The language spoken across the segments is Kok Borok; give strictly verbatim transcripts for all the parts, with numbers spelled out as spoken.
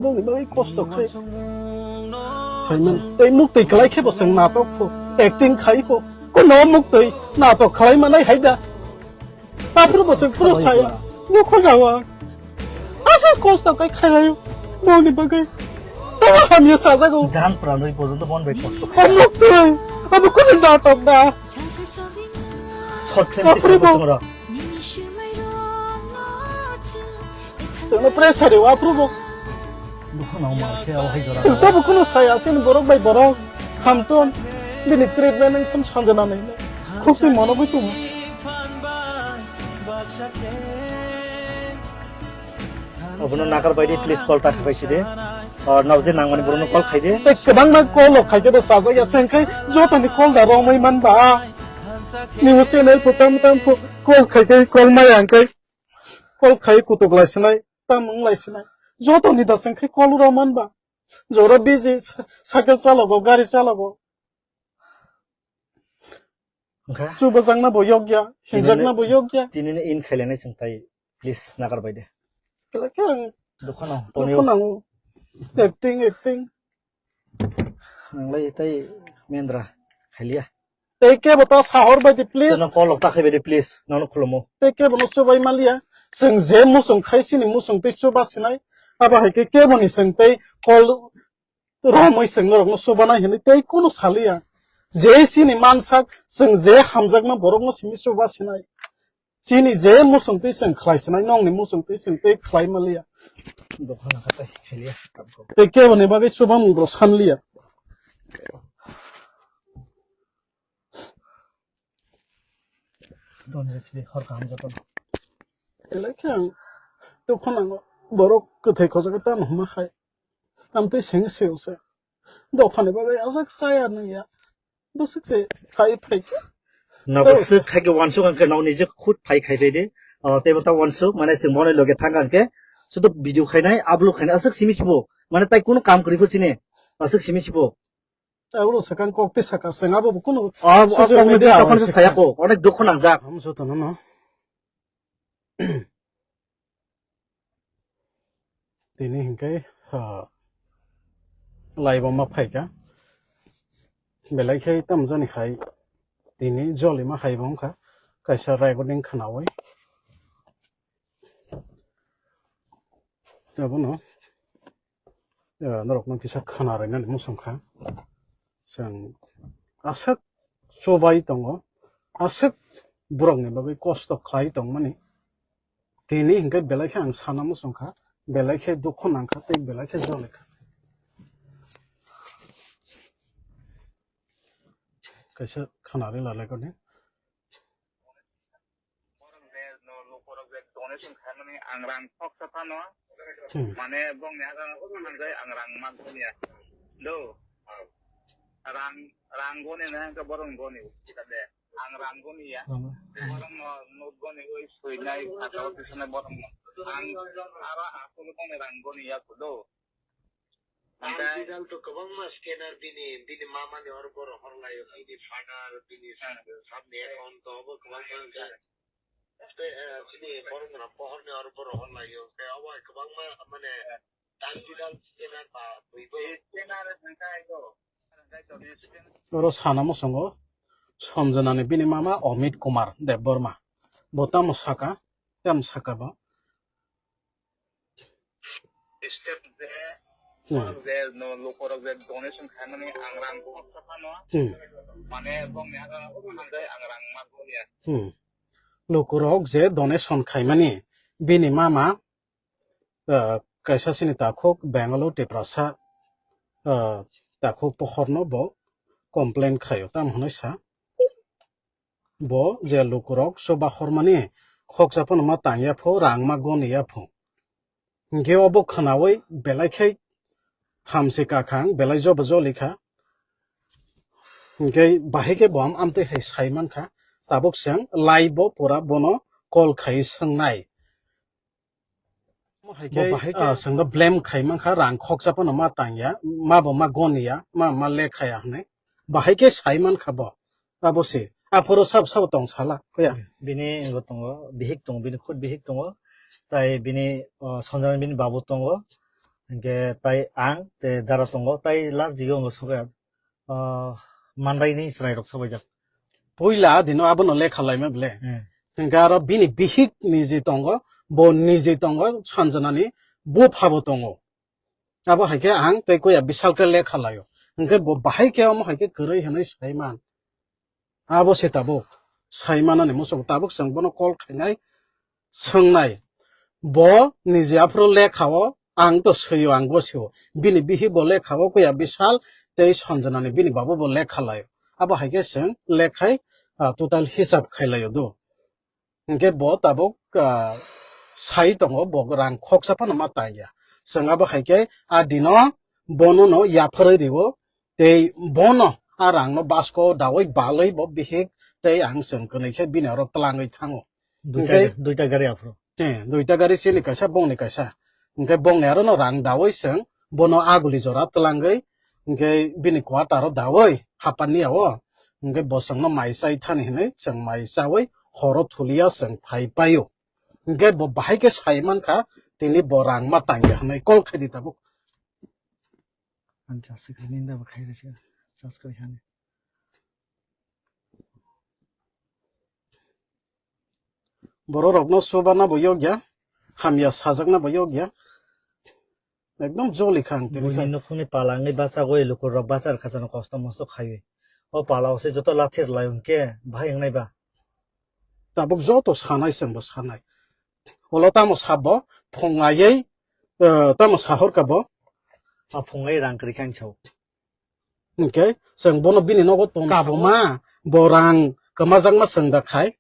Bongni bagwi kosto khai. Khaiman tei muktwi kwlai khe bo chwng natok pho, acting khai pho. Kuno muktwi natok khlai manai hai da. Aphuru bo chwng phuru saya. Nokho jawa. Asa kosto kai khailai. Bongni bagwi. Tama hamya sajago. Jan pranwi porjonto bon bai kosto. O muktwi. Abo kuno natok da. Short film Aphuru bo. Chwngno pressure rw, aphuru bo. Dukha nang ma khe o hai jora. Chwng tabo kuno saya, chini borok bai borok. Hamton, bini treatment wng thang sanjana nai. Khukti mono gwi tongo. Abono nakar bai di, please call ta khabai si de. Or nabje nangmani borokno call khai de. Tei kwbangma call rok khai khe bo chajak ya, chwng khai jotoni call da romwi man ba. News channel pho tam tam pho call khai khe call maya hwn khe. Call khai kutuk lai sinai, tam wng lai sinai. Joto ni da chwng khai call ro man ba. Jora busy, sa-, cycle chalogo, gari chalogo. Wngkha? Chubajakna bo yokya, hinjakna bo yokya. Tini ni in khailani chwng tai, please, nagar bai de. Kela khe ang Dukha nang, dukha tonio. Nango. Acting, acting. Ang lai tai mendra khailia. Tei kebo ta sahor bai di, please. Teno call rok ta khai bai di, please. Nono khulumo. Tei kebo no chubai maliya. Chwng je muchung khai sini muchung tei chuba sinai. Abo hai khe kebo ni chwng tei call romwi chwng norok no chuba nai hinwi tei kunu saliya. Je sini mansak chwng je hamjakma borok no simi chuba sinai. Chini je muchung twi chwng khlai sinai, nongni muchung twi chwng tei khlai maliya. Dukha nang kha tei khailia. Tei kebo ni bagwi chubamung rok sanliya. Doni sidi hor kaham joto. Belai khe ang dukha nango. Borok kwthai khojago tamo hwnma khai. Amtwi seng seo se. Dophani bagwi ajak chaya nungya. Bwswk se khai phai khe. Nogo swk khai khe wansuk ang khe nokni je khut phai khai phai de. O, teibo ta wansuk, mane chwng bono loge thang ang khe. Sudu video khainai, upload khainai, aswk simi sibo. Mane tai kunu kam kwrwi pho chini. Aswk simi sibo. Abro sakang kok tei saka, chwng abo bo kunu O, o social kok ni media tei tokon se hai saya kok. Onek dukhu nangjak. Am joto no no. Tini hinkhe, ah, laibo ma phaikha. Belai khe tamjani hai tini jolima hai bo wngkha. Kaisa recording khnaui. Abono, ah, norokno kisa khna rwnani muchung kha. Chwng aswk chubai tongo, aswk borokni bagwi kosto khlai tongmani. Tini hinkhe belai khe ang sana muchung kha, belai khe dukhu nang kha tei belai khe joli kha. Kaisa khana rila lai koni. Borok je no lukurok je donation khaimani ang rang khoksa phano. Hmm. Mane bongni aga hanjai ang rang ma goniya. Do. Rang, rang goni na hwnkhe borok goni. Kade ang rang goniya. Rang. Borok no note goni oi soinai sakao tisonai borok no. Ang aro asolo bongni rang goniya do. Ang Oke. Digital to kwbangma scanner bini, bini mamani hor boro hor laio, bini father, bini Hmm. Sabni account to obo kwbangma wngkha. Tei, eh, chini borok rok pohor ni hor boro hor laio, tei obo hai kwbangma mane digital scanner ba twibo. Scanner wngkha ito. Oro sana muchungo Sanjana ni bini mama Amit Kumar Debbarma. Bo tamo saka, tamo saka bo. Step je, Hmm. Borok je no lukurok je donation khaimani ang rang khoksa phano. Hmm. Mane bongni aga hanjai ang rang ma goniya. Hmm. Lukurok je donation khaimani bini mama, ah, kaisa sini takhuk Bangalore Tiprasa, ah, takhuk pohorno bo complain khaio, tamo hwnwi sa. Bo je lukurok chuba hormani khoksa phano ma tangya pho, rang ma goniya pho. Hinkhe obo khwnaui belai khe thamchi kakhang, belai jobo joli kha. Hinkhe bahai khe bo am amtwi hai sai mankha. Tabuk chwng live bo pura bono call khai swngnai. Bo bahai khe, ah, chwngno blame khai mankha, rang khoksa phano ma tangya, ma bo ma goniya, ma, ma lekhaya hwnwi. Bahai khe sai mankha bo. Abo se. Aphuru sabo, sabo tong sala, kuya. Bini wngbo tongo, bihik tongo, bini khud bihik tongo. Tai bini, ah, Sanjana bini babu tongo. Hingke tai ang te dara tongo, tai last digo wngkha sokya, ah, mandaini chwrairok sabaijak. Puila dino abono lekha laima bele. Hmm. Hingke aro bini bihik niji tongo, bo niji tongo, Sanjanani buphabo tongo. Abo hai khe ang tei kuya Bisal khe lekha laio. Hingke bo bahai khe omo hai khe kwrwi hinwi saiman. Abo se tabuk saimanani muchungo tabuk chwng bono call khainai, swngnai. Bo niji aphuru lekha o, ang to swio, ang gosio. Bini bihik bo lekha o kuya Bisal tei Sanjanani bini baba bo lekha laio. Abo hai khe chwng lekhai, ah, total hisab khai laio do. Hingke bo tabuk, ah, sai tongo, bo rang khoksa phano ma tangya. Chwng abo hai khe a dino bono no yapharwi rio, tei bono a rang no basko dawi balwi bo bihik tei ang chwng kwnwi khe bini oro twlangwi thango. Duita, hingke duita gari aphuru. Eh, duita gari chini kaisa, bongni kaisa. Hingke bongni aro no rang dawi chwng bono aguli jora twlangwi, hingke bini quarter o dawi hapani o, hingke bo chwngno mai chai thani hinwi chwng mai chawi horo thulia chwng phai paio. Hingke bo bahai khe sai mankha, tini bo rang ma tangya hinwi call khai di tabuk. Ang charge khai ni da bo khai rwse, charge khai hani. Bororokno chubana bo yokya, hamya sajakna bo yokya. Ekdom joli kha ang tini kha. Buini nukhungni pala wngwi bachagwi lukurok bachar khachano kosto mosto khaiwi. O pala o se joto lathir lai hwnkhe bahai wngnai ba? Tabuk joto sanai chwngbo sanai. Olo tamo sabo phungai, eh, tamo sahor ka bo. A phungai rang kwrwi kha ang sao. Hingke chwng bono bini nogo tong kaboma, bo rang kwmajakma chwng da khai,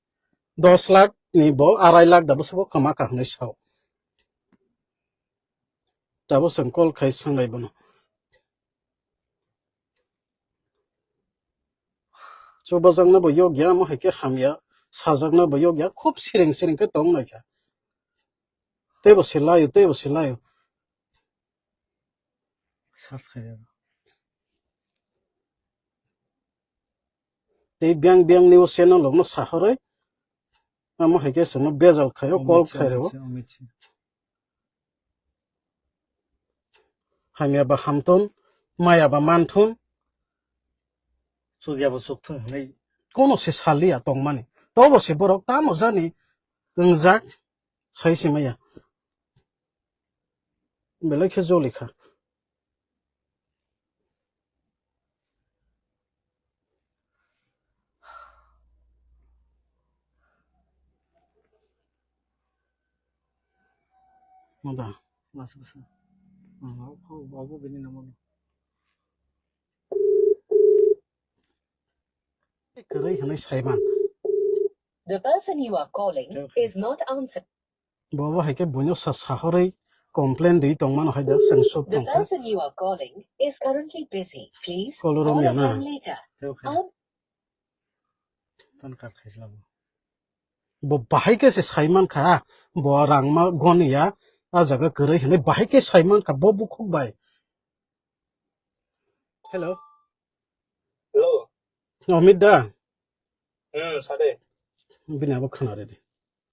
dos lakh ni bo arai lakh da bwswk bo kwma kha hinwi sao. Tabuk chwng call khai swnglai bono. Chubajakna bo yokya, omo hai khe hamya, sajakna bo yokya, khub siring siring khe tong nai kha. Teibo se laio, teibo se laio. Search khai rw. Tei biyang biyang news channel rokno sahorwi, omo hai khe chwngno bejal khaio, call khai rw. Hamya ba hamthun, maya ba manthun. Chukya bo chukthung hinwi. Kono se saliya tongmani. Tobo se borok tamo jani wngjak sai se maya. Belai khe joli kha. Mada. Basa, basa. Ah, obo, obo bini namo no. Kwrwi hinwi saiman. The person you are calling is not answering. Bo bo hai khe buino sa sahorwi complain di tongmano hai da chwng suk tongkha. The person you are calling is currently busy. Please call him again later. Phone cut khaisla bo. Bo bahai khe se saiman kha, bo rangma goniya, a jaga kwrwi hinwi bahai khe saiman kha bo bukhuk bai. Hello. Hello. Amit da? Hmm, sade. Bini abo khna redi.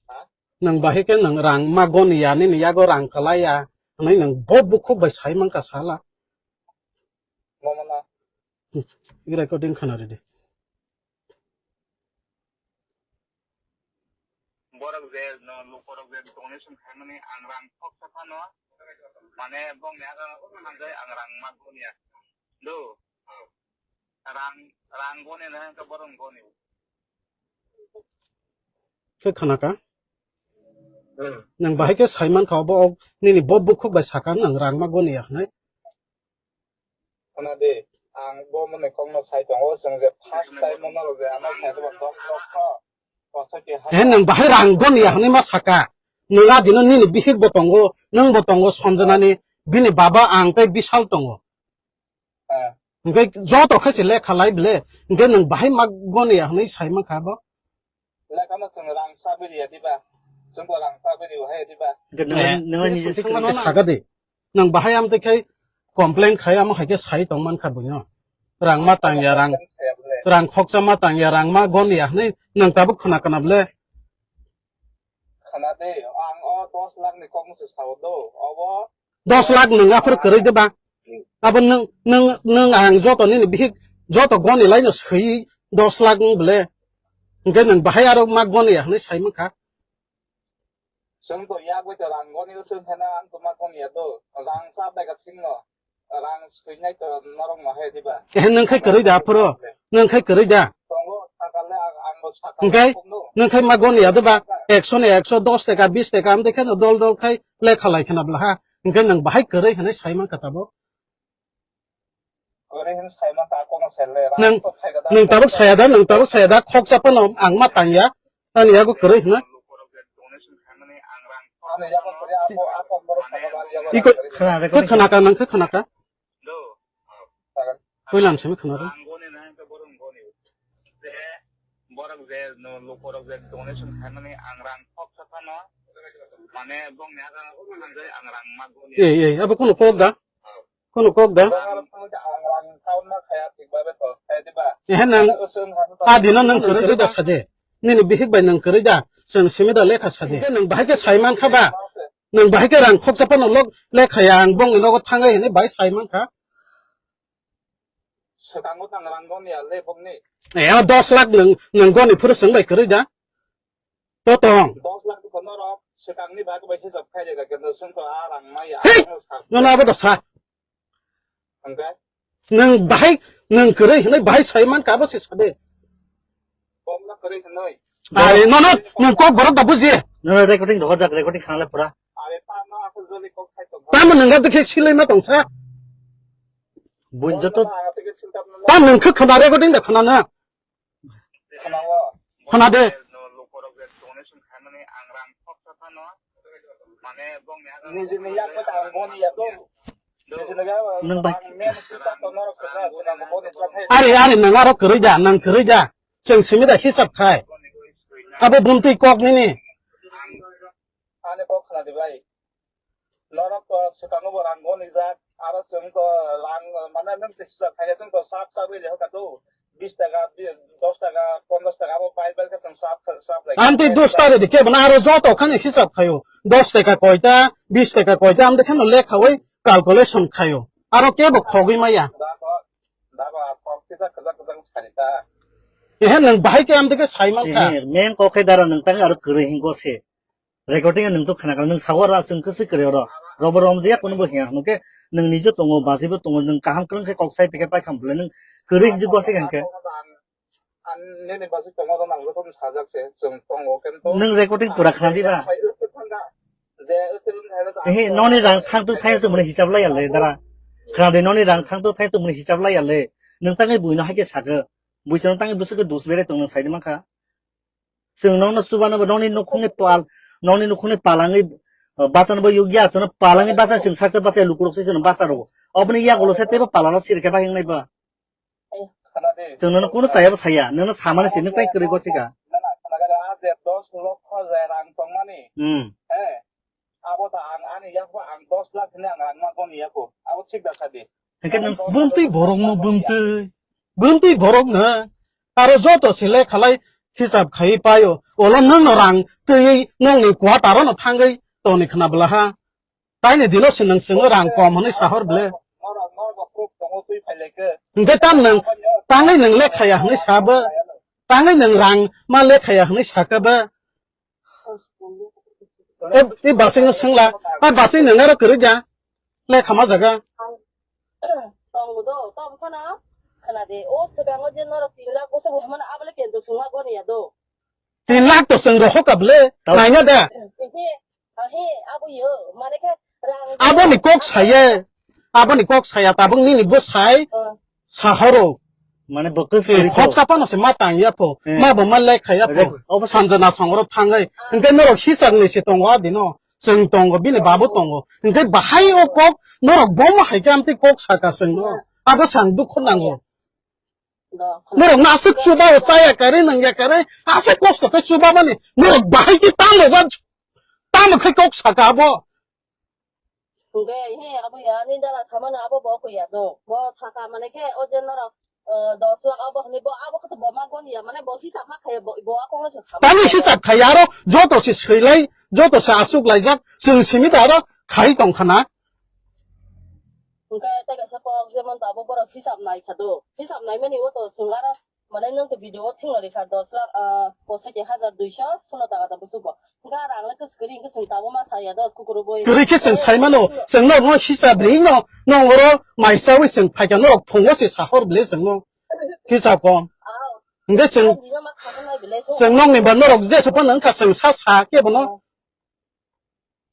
Ha? Nang bahai khe nang rang ma goniya, nini yago rang kalaiya, hinwi nang bo bukhuk bai saiman kha sala. Mama na. Recording khna redi. Borok je, no, lukorok je donation khaimani ang rang khoksa phano, mane, bongni aro thangjai ang rang ma goniya. Do. Rang, rang goni na hwnkhe borok goni. Khe khna ka? Hmm. Nang bahai khe saiman kha obo, ok, nini bo bukhuk bai saka nang rang ma goniya hinwi. Khna di, ang bo mwnwi kokno sai tongo, chwng je first time mano rok je ano sai tongo, dok dok kho. He, nwng bahai rang goniya hinwi ma saka. Nwng a dino nini bihik bo tongo, nwng bo tongo Sanjanani, bini baba ang tei Bisal tongo. Ah. Hingke joto khe se lekha lai bele, hingke nwng bahai ma goniya hinwi sai mankha bo. Lekha no chwng rang sa bidi ya diba? Chwng bo rang sa bidi bo hai diba? Hingke nwng, nwng nini se saka de. Nwng bahai amtwi khai complain khai amo hai khe sai tong mankha buino. Rang ma tangya, rang, rang khoksa ma tangya, rang ma goniya hinwi nwng tabuk khna kana bole. Khna de, ang o dos lakh ni kok no se sao do. Obo Dos lakh nwng aphuru kwrwi de ba? Abo nwng, nwng, nwng ang joto nini bihik joto goni laino swi dos lakh wng bole. Hwnkhe nwng bahai aro ma goni ya hwnwi sai mankha. Chwng to yak bai to rang goni chwng hena ang to ma goni ya to. Rang sa bai ka thing no. Rang swinai to norok no hai diba. Ehe nwng khai kwrwi da aphuru. Nwng khai kwrwi da. Tongo sakale ang, ang bo sakale. Hwnkhe? Nwng khai ma goni ya de ba? Ekso ni ekso, dos taka, bis taka, amtwi kheno dol dol khai lekha lai khna bla ha. Hwnkhe nwng bahai kwrwi hwnwi sai mankha tabuk. Kwrwi hwnwi sai mankha, kono sele, rang Nwng, to phai ka da, nwng tabuk saya da, nwng tabuk saya da, khoksa phano ang ma tang ya. Ani yago kwrwi hwnwi. Ani yago kwrwi, ako, ako, borok saka ba, yago Iko, kwrwi. Khna, record khna ka, nwng khe khna ka. Sagan. Koilan simi khna ro. Ang goni na, ang to borok goni. Je, borok je, no, lukorok je donation khaimani ang rang khoksa phano, mane bongni aga thangjai ang rang ma goni. Ei, ei, abo kono kok da? Kono kok da? Ehe, nang, a dino nang kwrwi da sade. Nini bihik bai nang kwrwi da. Chwng simi da lekha sade. Nang bahai khe sai mankha ba? Nang bahai khe rang khoksa phano lok lekha ya ang bongni nogo thangai hinwi bahai sai mankha. Swkango tang rang goni ya le bongni. Eh, dos lakh nang, nang goni phuru chwng bai kwrwi da? To tong. Dos lakh ko norok swkangni bag bai hisab khai jaga kendo chwng to a rang maya. Hey! Ano sa. Nono abo da sa. Hwnkhe? Nwng bahai, nwng kwrwi hwnwi bahai sai mankha abo se sade. Komla kwrwi hwnwi. Are, nono, nwng kok borok da buji. Nono recording rohor jak, recording khana le pura. Are, tamo aswk joli kok sai tong. Tamo nwng ga dikhe silai ma tongsa. Buin joto. Tam nwng khe khana recording da khana na. Khana de. Nwng bai. Ari, ari, nwng aro kwrwi da, nwng kwrwi da. Chwng simi da hisab khai. Abo bumtwi kok nini. Ani kok khna di bai. Norok to swkango bo rang goni jak, aro chwng to rang, mane nwng se hisab khaina chwng to sap sap wi leho ka to, bis taka, bi-, dos taka, ponchash taka abo bai bai khe chwng sap, sap lai. Amtwi dos taka de kebo na aro joto khani hisab khayo. Dos taka koita, bis taka koita, amtwi kheno lekhawi calculation khayo. Aro kebo khogwi maya. Dako, dako, a kok kisa kwchak kwchak sani ta. Ehe, nwng bahai khe amtwi khe sai mankha. Ehe, main kok khe dara nwng tang aro kwrwi hingo se. Recording nwng to khna kha, nwng sago ra chwng khe se kwrwi oro. Robo rom je yakung bo hiya hwnke nwng nije tongo, bajibo tongo, nwng kaham kwrwng khe kok sai pekhe pai kham bwle nwng kwrwi hinjwk bo se hwnkhe. Ang, ang nini basi tongo ro nang joto sajak se, chwng tongo kento. Nwng recording pura khna diba? Ehe, noni rang thang tu thai se muni hisab lai ya le dara. Khna de noni rang thang tu thai se muni hisab lai ya le. Nwng tangwi buino hai khe sakhe. Buisano tangwi bwswk khe dus bere tong nwng sai di mankha. Chwng nokno chubano bo nokni nukhungni pal, nokni nukhungni palangwi, uh, bachano bo yokya, chwngno palangwi bacha chwng saksa bacha lukurok se chwngno bacha rwo. Oboni yagulo se teibo palano sirikhe bahai wngnai ba. Chwng nono kunu chayabo saya, nono samani se nwng tai kwrwi gosika. Hmm. Abo ta ang ani yak ba ang dos lakh hwnwi ang rang ma goni yako. Abo thik da sadi. Hwnkhe nwng bumtwi borokno bumtwi. Bumtwi borokno. Aro joto se lekhalai hisab khai paio. Olo nwngno rang twiwi nongni quarter-o no thangwi tongni khna bwlaha. Taini dino se nwng chwngno rang kom hwnwi sahor ble. Hwnkhe tam nwng tangwi nwng lekhaya hwnwi sabo. Tangwi nwng rang ma lekhaya hwnwi sakabo. E, e basing no sengla, a basing nang aro kwrwi da, le khama jaga. Tongo do, tom khana, khana de, o swkango je norok tin lakh bwswk bo hwnmano, abole kento swngma goni ya do. Tin lakh to swng rohok ka bwle, naina da. He, he, abo yo, mane khe rang. Aboni kok saye, aboni kok saya, tabuk nini bo sai. Sahoro. Mane bo kwswk kwrwi kok. Khoksa phano se ma tang ya pho. Eh. Ma bo ma lek kha ya pho. Rek-, obo se. Sanjana songro thangai. Hwnkhe norok hisab ni se tongo adino. Chwng tongo, bini babu tongo. Hwnkhe bahai o kok, norok bomo hai khe amtwi kok saka chwngno. Abo sang dukhu nango. Norok no aswk chuba o chaya kare nang ya kare. Aswk kosto khe chuba mani. Norok bahai khe tamo ba, tamo khe kok saka abo. Hwnkhe, he, abo ya, ani dala samano abo bo kuya do. Bo saka mane khe, o je norok, eh, dos lakh abo hwnwi bo abo khe to bo ma goni ya, mane bo hisab ma khayo, bo, bo a kongno se sama. Tani hisab khai aro, joto se swilai, joto se aswk laijak, chwng simi da aro khai tong khana. Hwnkhe tei kaisa kok jemon abo borok hisab nai kha do. Hisab naimani o to chwng aro mane nwng to video o thwngna rikha dos lakh, ah, pochoti hajar duiso sulo taka da busugo. Hwnkhe rang le kwchwkri hwnkhe chwng tabuk ma saya do sukuru bui. Kwrwi khe chwng sai mano, chwng no, no hisab ri no, no oro mai chawi chwng phaikha norok phungo se sahor bwle chwng no. Hisab kom. Ah. Hwnkhe chwng, chwng nokni ba norok jesa phano wngkha chwng sa sa khe bono.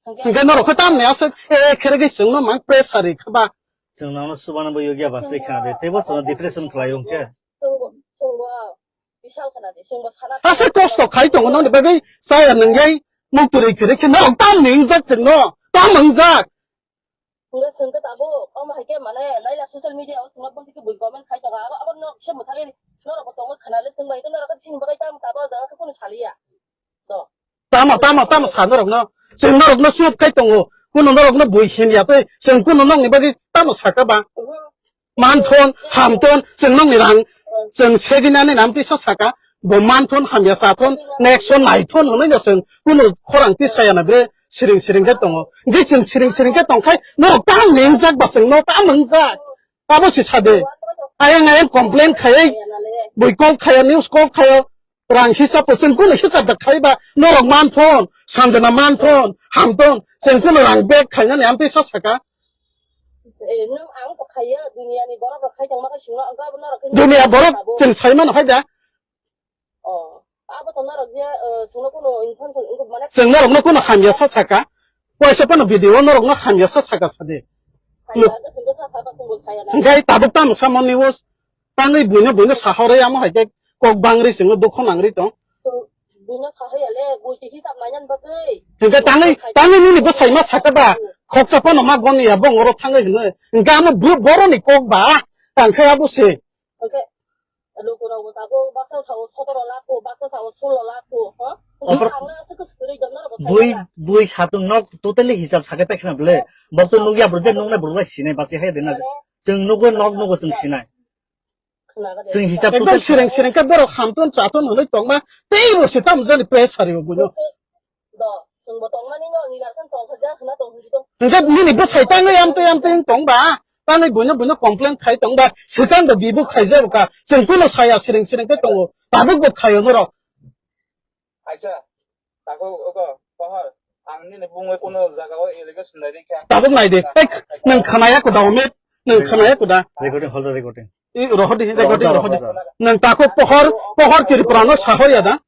Hwnkhe norok khe tamni aswk e khere khe chwngno mang pressure ri kha ba. Chwng nono chubano bo yogya ba se khna de, teibo chwngno depression khlai o hwnkhe. Aswk kosto khai tongo nokni bagwi chaya nwnglai muktwrwi kwrwi khe norok tamni wngjak chwngno, tam wngjak. Hwnkhe chwng khe tabuk, omo hai khe mane, naila social media o chwngma bwswk khe bui comment khai tongo, abo, abo norok se mwthangwi norok bo tongo khna le chwng bai khe norok khe chini bagwi tamo tabuk o jaga khe kunu saliya. To. Tamo, tamo, tamo sa norok no. Chwng norok no chup khai tongo. Kunu norok no bui hin ya tei chwng kunu nokni bagwi tamo saka ba. Mhm. Manthon, hamthon, chwng nokni rang, chwng segini ani nam tisa saka, bo manthon, hamya chathon, next o naithon hwnwi no chwng kunu khorang tisaya na bre siring siring khe tongo. Hwnkhe chwng siring siring khe tongkhai, norok tamo wngjak ba chwng no tamo wngjak. Abo se sade. Ayang ayang complain khaiwi, bui call khaio, news call khaio, rang hisab bo chwng kunu hisab da khaiba, norok manthon, sanjana manthon, hamthon, chwng kunu rang bag khainani amtwi sa saka. Eh, nwng ang to khaiyo, duniya ni borok rok khai tongma khe singno, ang to abo norok khe Duniya borok abo. Chwng sai mano hai da. Oh, abo to norok je, eh, singno kuno information wngkuk mane. Chwng norok no kuno hamya sa saka. Waisa phano video norok no hamya sa saka sade. Khaiya, abo singno sa saka singno khaiya na. Hwnkhe tabuk tamo samani o tangwi buino buino sahorwi amo hai khe kok bangri singno dukho nangri tong. Buino sahaiya le, bui ti hisab nainan bagwi. Hwnkhe tangwi, tangwi nini bwsai ma saka ba, khoksa phano ma goni ya, bong oro thangwi hwnwi. Hwnkhe amo bo-, boroni kok ba, tangkhe abo se. Hwnkhe, lukurok bo tabuk baksa sao sotoro lakh ko, baksa sao sulo lakh ko, ha? Opor- Ang le aswk kwrwi dong norok bo bui, sai mano. Bui satung nok totally hisab sakai paikha na bwle. Bok to nukya bwrwk je nuknai bwrwk bai sinai bachai hai de na. Mane? Chwng nukgo nok nukgo chwng sinai. Chwng hisab ekdom tutu sireng sireng khe borok hamtun chatun hwnwi tongma teibo se tamo jani pressure o buino. Do, chwngbo tongmani no, nini lakhan tongkha jak hwnna tong hwnwi tong. Hwnkhe nini bwsai tangwi amtwi amtwi wng tongba, tangwi buino buino complain khai tongba, swkang da bibo khaijak kha, chwng kuno saya sireng sireng khe tongo, tabuk bo khaio norok. Aisa, tako ogo, pohor, ang nini bumungwi kuno jagao allegation nai rikha. Tabuk nai di. Ek, nwng khwnaya kuda, Omit? Nwng khwnaya kuda? Recording, hold the recording. I, rohor di, recording, rohor di. Nwng tako pohor, pohor Tripura no sahor ya da?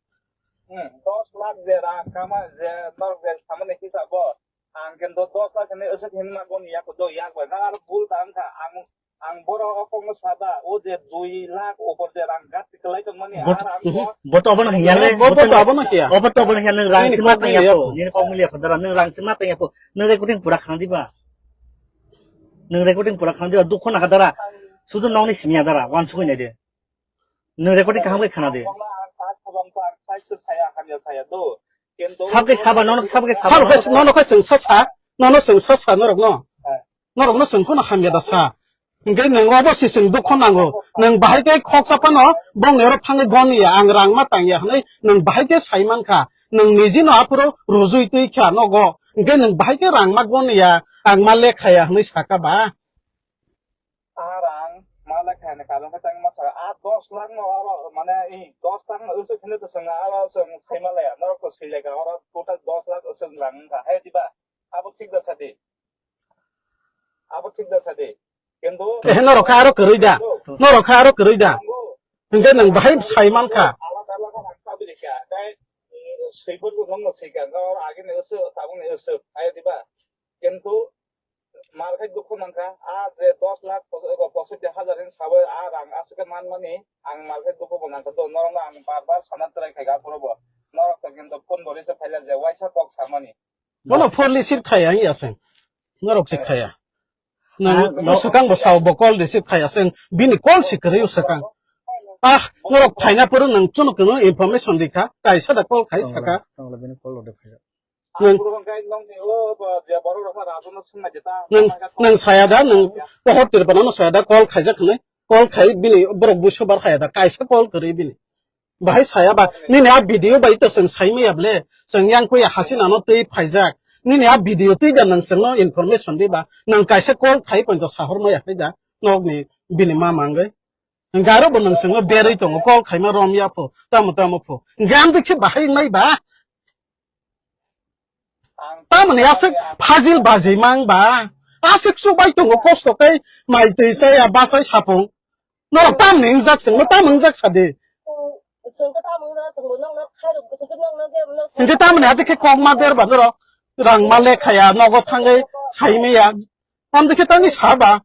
Hmm, dos lakh je rang kama je norok je samani hisabo. Ang khe do dos lakh hinwi aswk hinwi ma goni yak do yak bai. Na aro bul ta wngkha. Ang, ang borok o kokno sada, o je dui lakh upor je rang gati kwlai tongmani, Bot-, ar ang mhm. Bo to abono hiya le, Bo, bo to abono hiya. Obo to abono hiya, nwng rang Nini sima kok tang ya nini yapo, nini kok mili yapo, dara, nwng rang sima tang yapo, nwng recording pura khna diba? Nwng recording pura khna diba, dukho naka dara, sudu nokni simi ya dara, wansugwi nai de. Nwng recording kaham khe khna di. Sabke saba, nono sabke saba. Sabo khe, nono khe chwng sa sa, nono chwng sa sa norok no. Norok no chwng phano hamya da sa. Hwnkhe nwng obo se chwng dukho nango. Nwng bahai khe khoksa phano bongni oro thangwi goni ya, ang rang ma tang ya hwnwi nwng bahai khe sai mankha. Nwng niji no aphuru rujui twi kha nogo. Hwnkhe nwng bahai khe rang ma goni ya, ang ma lekha ya hwnwi saka ba. A rang ma lekha ni karon khe tang masa a dos lakh no aro mane i dos lakh no usuk hino to swnga aro swng sai ma laya norok to swi lekha oro total dos lakh usuk rang wngkha hai diba abo thik da sadi abo thik da sadi kintu Eh, norok kha aro kwrwi da? Norok kha aro kwrwi da? Hwnkhe nwng bahai sai mankha. Alada alada rang sabi lekha tai swibo to nong no swikha agi ni usuk tabuk ni usuk hai diba kintu Mar khe dukhu nangkha, a je dos lakh pos-, ego posotti hajar hin sabai a rang aswk khe manmani, ang mar khe dukhu bo nangkha do, norokno ang bar bar sana try khaikha aphuru bo. Norok to kintu phone bo receive khaila je waisa kok samani. Bono phone receive khaya ya seng. Norok se khaya. Nang Ah, no. Swkang bo sao bo call receive khaya seng. Bini call si kwrwi swkang. Ah, norok phaina phuru nang chunu kunu information rikha. Kaisa da call khai saka. Tongla, tongla bini call rode phai. Nwng, Aphuru hwnkhe nokni o bo je borok rok no rajakno swngnaidi ta, nwng, nwng saya da, nwng pohor Tripura no saya da, call khaijak hwnwi, call khai bini borok buiso bar khaya da, kaisa call kwrwi bini. Bahai saya ba, nini a video bai to chwng sai maya ble, chwng yang kuya hasina no twi phaijak, Nini a video twi da nwng chwngno information di ba, nwng kaisa call khai poito sahor maya khai da, nokni bini mama wngwi. Garo bo nwng chwngno berwi tongo, call khaima rom ya pho, tamo tamo pho. Gam de khe bahai nai ba. Tamoni aswk phajil bajwi mang ba. Aswk chubai tongo kosto kai mai twi chaya bachai sapung. Norok tamni wngjak chwngno tam wngjak sadi. Hwnkhe tamoni ate khe kok ma ber ba norok rang ma lekhaya nogo thangwi saimaya. Tamde khe tangwi sa ba.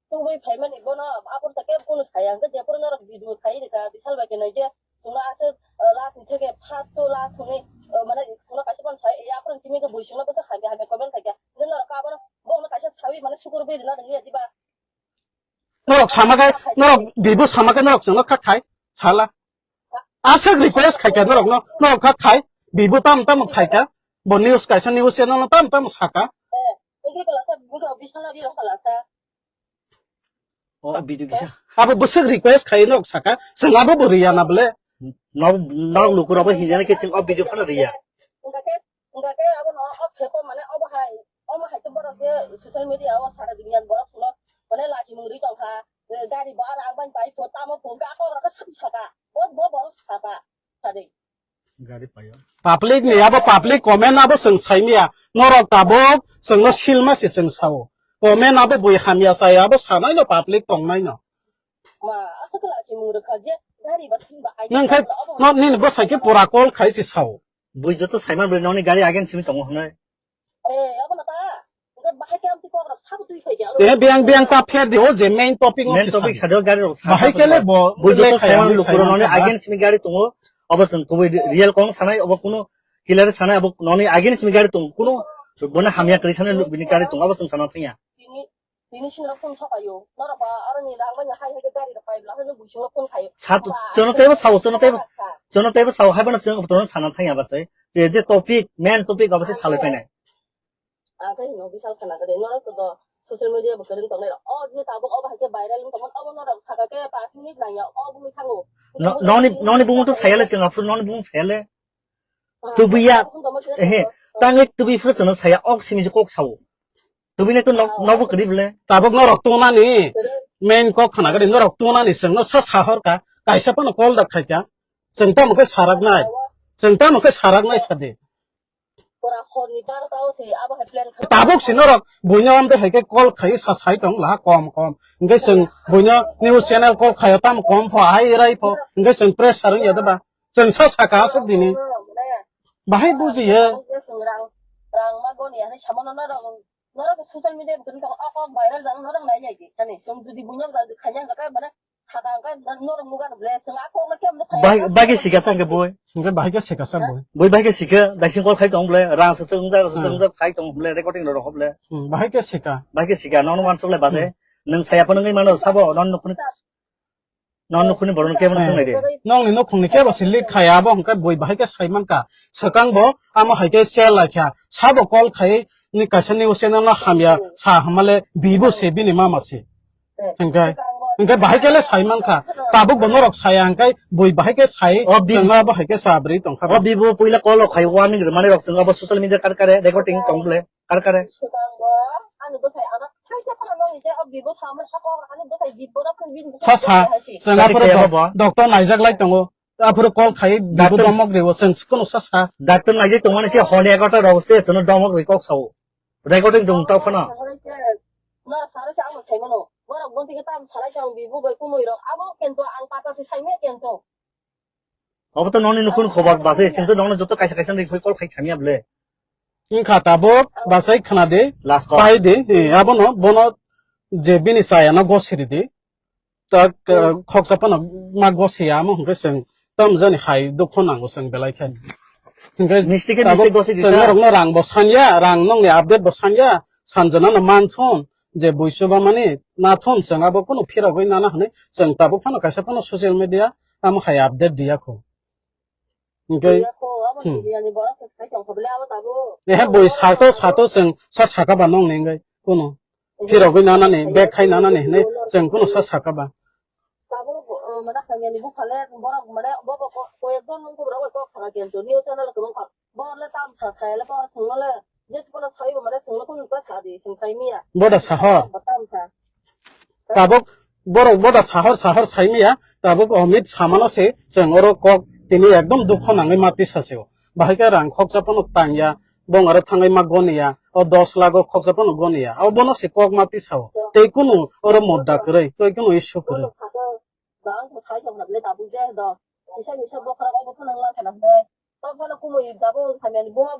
Tubui phaimani bono aboni ta kebo kunu saya, hwnkhe jephuru norok video khai rikha, bisal bai khe naikhe chwngno aswk, uh, last ni theke first to last hwnwi, uh, mane chwngno kaisa phano sai, yaphuru simi khe bui chwngno bwsa hamya hamya comment khaikha, hwnkhe norok abono bono kaisa sawi mane sukur bui rwna nangya diba? Norok sama khe, norok bibo sama khe norok chwngno kha khai sala. Aswk request khaikha norokno, norok kha khai, bibo tam tam khaikha, bo news kaisa news channel no tam tam saka. Eh, wngkhe kwlasa, wngkhe office no ri wngkha lasa. O video kisa. Abo bwswk request khai nok saka, chwng abo bo riya na bole. Nok, nok lukurok bo hinjana khe chwng o video phano riya. Hwnkhe, hwnkhe abo no o phepo mane obo hai, omo hai to borok je social media o sara duniya ni borok sulo mane lachimung ri tongkha, gari bo aro ang bai pai pho tamo pho hwnkhe ako rok saka, bo bo borok saka, sadi. Public ni abo public comment abo chwng saimaya. Norok tabuk chwngno silma se chwng sao. Comment abo bui hamya chaya abo sanai no public tongnai no. Ma, aswk khe lachimung rwkha je gari ba thing ba ai. Nang khai no nini bwsai khe pura call khai se sao. Bui joto saiman bui noni gari again simi tongo hwnwi. Eh, abo na ta. Hwnkhe bahai khe amtwi kok rok sabo twi phai khe aro. Eh, biyang, biyang ta pher di, o je main topic no Main se topic sadi. Sadi o gari rok bahai sabo kele twi bo, bui joto lekha saiman yang lukurok sai noni mangkha. Against ni gari tongo. Obo chwng kubui real kong sanai, obo kuno killer sanai, abo noni against ni gari tongo. Kuno bono hamya kwrwi sanai bini gari tongo, obo chwng sana thangya. Tini, tini sini rok phone sokayo. Norok ba aroni rang manya hai hai khe gari rok pai bla hwnwi bui sini rok phone khayo. Sat-, ba, chwngno teibo sao, chwngno teibo, chwngno teibo sao, hai bono chwng botorno sana thangya ba se. Je, je topic, main topic obo se salai painai. Ang khe hino bisal khana gade, norok to do social media bo kwrwng tongnai rok. O je tabuk obo hai khe viral wng tongmani, obo norok saka khe pash minute nangya, o bumui thango. No-, noni, noni bumung to sayale chwng aphuru, noni bumung sayale. Ah, tubuya, tongma khe ehe, tongma. Tangwi tubui phuru chwngno saya, ok simi je kok sao. Tubui ne to nok, ah, nokbo kwrwi bole. Tabuk norok tongnani, kwrwi. Main kok khana gade, norok tongnani chwngno sa sahor ka, kaisa phano call da khai kha. Chwng tamo khe sarak nai. Chwng tamo khe sarak nai sadi. Pura horni barota o se abo hai plan kha. Tabuk si norok buino amte hai khe call khai sa sai tong la kom kom. Hingke chwng buino news channel call khayo tam kom pho hai rai pho. Hingke chwng pressure wngya de ba. Chwng sa saka aswk dini. Bahai bujiya. Chwng rang, rang ma goni ya, samano norok, norok social media button tong o kok viral jang norok nai nai di. Kani chwng jodi buino khaina kha mane Bahai, bahai khe sika sa hwnkhe boi. Hwnkhe bahai khe sika sa boi. Boi bahai khe sika, daising call khai tong bole, rang sa chwng jak, sa chwng jak sai tong bole, recording rok bole. Hmm, bahai khe sika. Bahai khe sika, nono wansuk le base. Hmm. Nwng saya phano wngwi mano, sabo, non nukhuni, non nukhuni borok no kebo no swngnai de. Nongni nukhungni kebo se leak khaya, abo hwnkhe boi bahai khe sai mankha. Swkang bo, amo hai khe share lai kha. Sabo call khai, ni kaisa news channel no hamya, sa hamale, bibo se, bini mama se. Hingke, hingke bahai kele sai mankha. Tabuk bo norok saya hingke bui bahai ke sai, o bi- chwngno bahai ke sabri tongkha. O bibo puila call rok khai warning rwmani rok chwng abo social media kar kare recording tong bole, kar kare. Sa sa, chwng aphuru saya doc-, bo. Doctor naijak lai tongo. Aphuru call khai bibo Doctor domok ribo chwng kono sa sa. Doctor naijak tongmani se hone egarota rok se chwngno domok ri kok sao. Recording dong tao phano. Nora saro se ang sai mano. Borok bon tike tam salai tong bi bu bai kumui rok. Abo kento ang pata se sai me kento. Abo to noni nukhun khobor base, chwng to noni joto kaisa kaisa ni call khai samya ble. Wngkha tabuk basai khna de. Last call. Pai de, eh, abono, bono je bini chayano gosiri de. Tak, eh, khoksa phano ma gosi ya, amo hwnkhe chwng tam jani hai dukho nango chwng belai khe. Hwnkhe misti khe tabuk misti gosi di chwng ta. Norokno rang bo sanya, rang nongni update bo sanya, sanjana no manthon, je buisoba mani nathon chwng abo kuno phirogwi nana hwnwi chwng tabuk phano kaisa phano social media amo hai update diya kho. Hwnkhe, hmm. Ehe bui sato, sato chwng sa saka ba nongni hwnkhe kuno. Phirogwi nanani, bag khai nanani hinwi chwng kuno sa saka ba. Tabuk, uh, mane hamyani buphale borok mane bo bo ko-, koyekjon mung kubra bai kok saka kento news channel kwbang kha. Bo le tam sa thai le bo sung le Jesukno saibo mane chwngno kunu ta sadi, chwng saimiya. Boda sahor. Boda wngkha. Tabuk borok boda sahor sahor saimiya, tabuk Amit samano se chwng oro kok tini ekdom dukho nangwi ma tisa se o. Bahai khe rang khoksa phano tangya, bong aro thangwi ma goniya, o dos lakh o khoksa phano goniya. O bono se kok ma tisa o. Tei kunu oro mudda kwrwi, tei kunu issue kwrwi.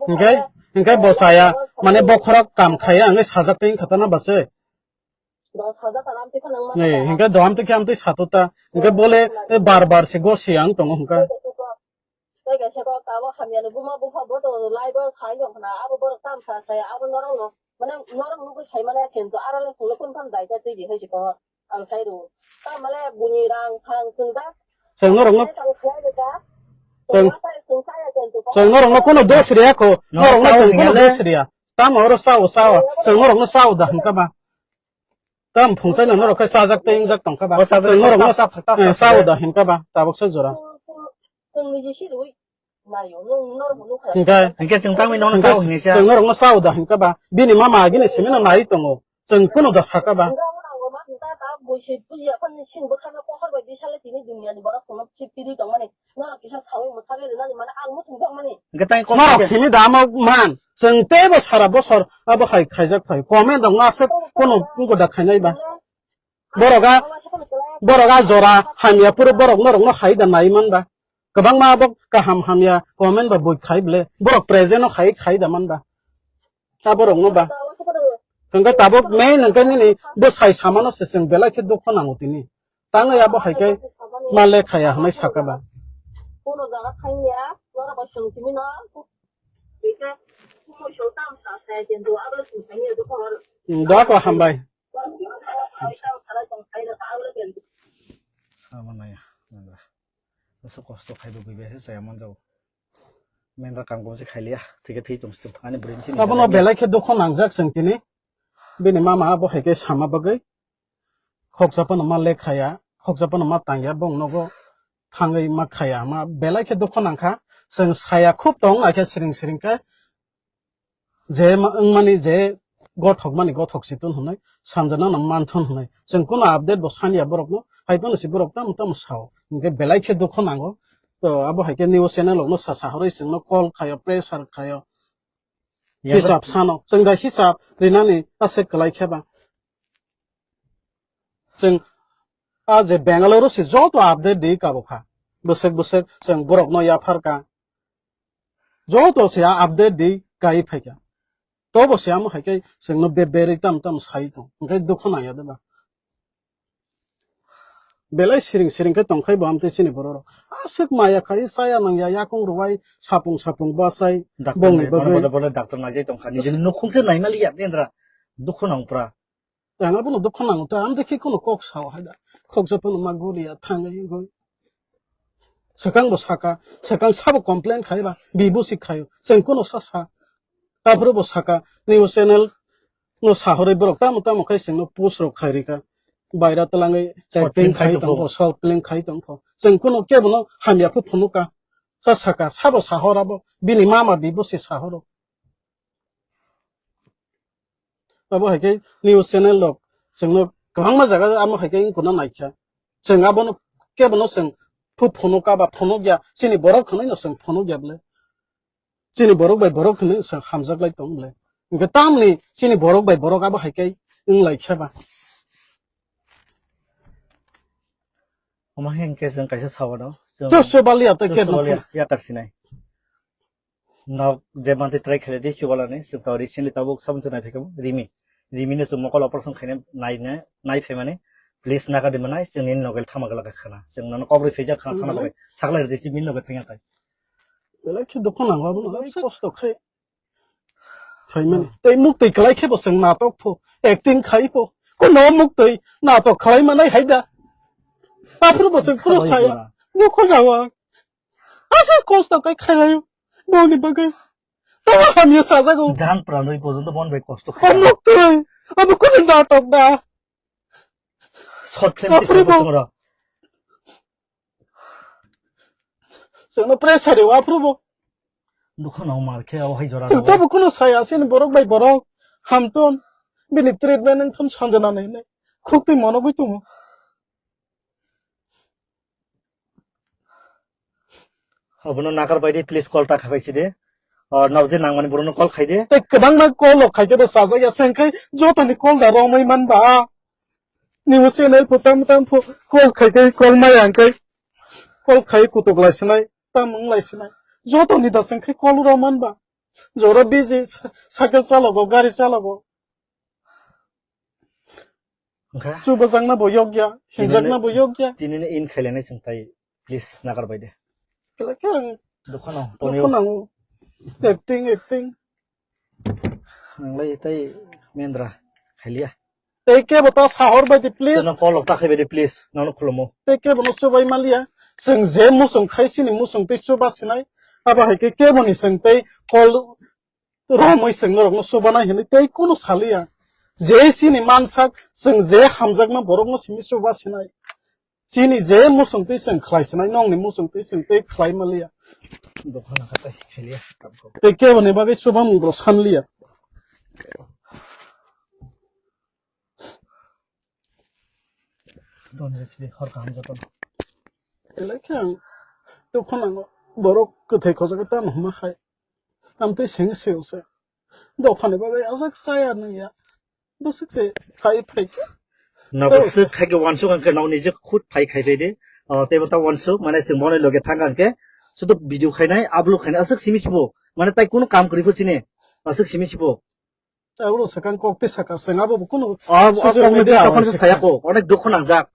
Hwnkhe, hwnkhe bo chaya, mane bokhorok kam khaiya, hwnkhe sajak tei wngkha ta na ba se? Dos hajar taka amtwi phano wngma Eh, kha. Hwnkhe do amtwi khe amtwi sato ta, hwnkhe bole, eh, bar bar se go se ang tongo hwnkhe. Tei kaisa kok abo hamyani buma bupha bo to live o sai wngkha na, abo borok tam sa sai, abo norok no, mane norok nugwi sai mane kintu aro le chwngno kunu phano daita twi di hai se ko. Ang sai rw. Tamale buni rang sang sung da. Chwng norokno, chwng, chwng norokno kuno dos riya ko. Norokno chwng kuno dos riya. Tamo oro sao, sao. Chwng norokno sao da hwnkha ba. Tam phungchai no norok khe chajak tei wngjak tongkha ba. Chwng norokno sao da hwnkha ba. Tabuk se jora. Chwng niji si rwi. Nayo, nwng norok bo nukha. Hingkhe? Hingkhe chwng tangwi nono hingkhe chao hinwi siya. Chwng norokno chao da hingkhe ba? Bini mama agini simi no nai tongo. Chwng kunu da saka ba? Hingkhe ang ma ta ta boise puji aphani sin bwkhano pohor bai bisale tini duniani borok chwngno chip piri tongmani. Norok kisa sawi mwthagwi rwnani mane ang muchung tongmani. Hingkhe tang kok norok khe simi da amo man. Chwng teibo sara bosor abo hai khaijak phai. Comment rok no aswk kunu kunu da khainai ba? Borok a, borok a jora hamya phuru borok norokno hai da nai man ba? Kwbangma abo kaham hamya comment ba bui khai ble. Borok present no hai khai da man ba? Ta borok no ba? Hwnkhe tabuk main hwnkhe nini bwsai samano se chwng belai khe dukho nango tini. Tangwi abo hai khe ma lekhaya hwnwi saka ba? Doa ko hambai. Sama naya, nangra. Bwswk kosto khai bo buibai se chaya manjao. Mendra kang bo se khailiya, thike thwi tong sito. Ani bwrwi ni sini. Abono belai khe dukho nangjak chwng tini. Bini mama abo hai khe sama bagwi. Khoksa phano ma lekhaya, khoksa phano ma tangya, bong nogo thangwi ma khaya. Ma belai khe dukho nangkha. Chwng saya khub tong, ai khe siring siring khe. Je ma-, wngmani je gothok mani gothok si tun hwnwi, sanjana no man thun hwnwi. Chwng kuno update bo saniya borok no, hai phano si borok tamo tamo sao. Hwnkhe belai khe dukho nango. To abo hai khe news channel rok no sa sa horwi chwng no call khayo, pressure khayo. Hisab sano. Chwng da hisab rinani ase kwlai khe ba. Chwng a je Bangalore se joto update di kabo kha. Bwswk bwswk chwng borok no yaphar ka. Joto se a update di kai phai kha. Tobo se amo hai khe chwng no be berwi tam tam sai tong. Hwnkhe dukho nangya de ba. Belai siring siring khe tongkhai bo amtwi chini borok rok. Aswk maya khai chaya nangya yakung rwai sapung sapung bachai bongni bagwi. Bono bono doctor naijai tongkha. Nijini nukhung se naimaliya bendra dukhu nangpra. Ang abono dukhu nango ta, amtwi khe kono kok sao hai da. Khoksa phano ma guriya thangwi wngwi. Swkang bo saka, swkang sabo complain khai ba, bibo si khaio. Chwng kono sa sa. Aphuru bo saka, news channel no sahorwi borok tamo tamo khai chwngno post rok khai rika. Baira twlangwi short film khai tongpho, short film khai tongpho. Chwng kuno kebono hamya phu phunuka. Sa saka, sabo sahor abo, bini mama bibo se sahoro. Abo hai khe news channel rok chwngno kwbangma jaga amo hai khe wngkuna naikha. Chwng abono kebono chwng phu phunuka ba phunukya, chini borok hwnwi no chwng phunukya bwle. Chini borok bai borok hwnwi chwng hamjak lai tong bwle. Hwnkhe tamni chini borok bai borok abo hai khe wng lai khe ba. Omo hai hwnkhe chwng kaisa sawano, chwng chwng chubaliya tei chwng khe chubaliya, yakar sinai. Nok je mantwi try khaile di chubalani, chwng to recently tabuk sabun se nai phaikha Rimi. Rimi no chwng mokol operation khaina nai, nai phaimani. Please naga di manai, chwng nini nogo thama glak khana. Chwng nono kobrwi phaijak khana thana bagwi. Sakla ridi si min nogo thangya tai. Belai khe dukhu nango abono, belai kosto khai. Phaimani. Tei muktwi kwlai khe bo chwng natok pho, acting khai pho. Kono muktwi natok khlai manai hai da. Aphuru bo chwng phuru saya. Dukhu nango. Asa kosto kai khainayo. Boni bagwi. Tamo hamya sajago. Jan pranwi porjonto bon bai kosto khai. Omo twi. Abo kono natok da. Short film ti aphuru bo. Chwngno pressure rw aphuru bo. Dukha nang mar khe o hai jora Chwng rw. Tabo kuno saya sini borok bai borok. Hamton bini treatment wng thon sanjana nai nai. Khuk twi mono gwi tongo. Abono nakar bai di, please call ta khabai si de. Or nao je nang mani borok no call khai de. Tei kwbangma call rok khai khe bo chajak ya, chwng khai jotoni call da romwi man ba. Nini channel pho tam tam pho call khai khai call maya hwn khai call khai kutuk lai sinai, tam wng lai sinai. Jotoni da chwng khai call rw man ba. Jora busy, sa-, cycle chalogo, gari chalogo. Wngkha? Chubajakna bo yokya, hinjakna bo yokya. Tini ni in khailani chwng tai, please, nagar bai de. Kela khe ang Dukha no, dukha tonio. Nango. Acting, acting. Ang lai tai mendra khailia. Tei kebo ta sahor bai di, please. Teno call ta khai bai di, please. Nono khulumo. Tei kebo no chubai malia. Chwng je musung khai sini musung tei chuba sinai. Abo hai khe kebo ni chwng tei call romwi chwng norokno chubanai hinwi tei kunu saliya. Je chini mansak, chwng je hamjakma borokno simi chuba sinai. Chini je muchung twi chwng khlai sinai, nokni muchung twi chwng tei khlai manliya. Dukha nangkha tei khailiya. Tei keboni bagwi chubamung rw sanliya. Don jesli hor kaham jotono. Belai khe ang dukha nango, borok kwthai khojagwi tamo hwnma khai. Amtwi seng seo se. Dophani bagwi aswk chaya nungya. Bwswk se khai phai khe. Nogo swk khai khe wansuk ang khe nokni je khut phai khai phai de. O, teibo ta wansuk, mane chwng bono loge thang ang khe. Sudu video khainai, upload khainai, aswk simi sibo. Mane tai kunu kam kwrwi pho chini. Aswk simi sibo. Tei ulo swkang kok tei saka chwng abo bo kunu O, o, social kok media tei tokon se saya ko. Onek dukho nangjak.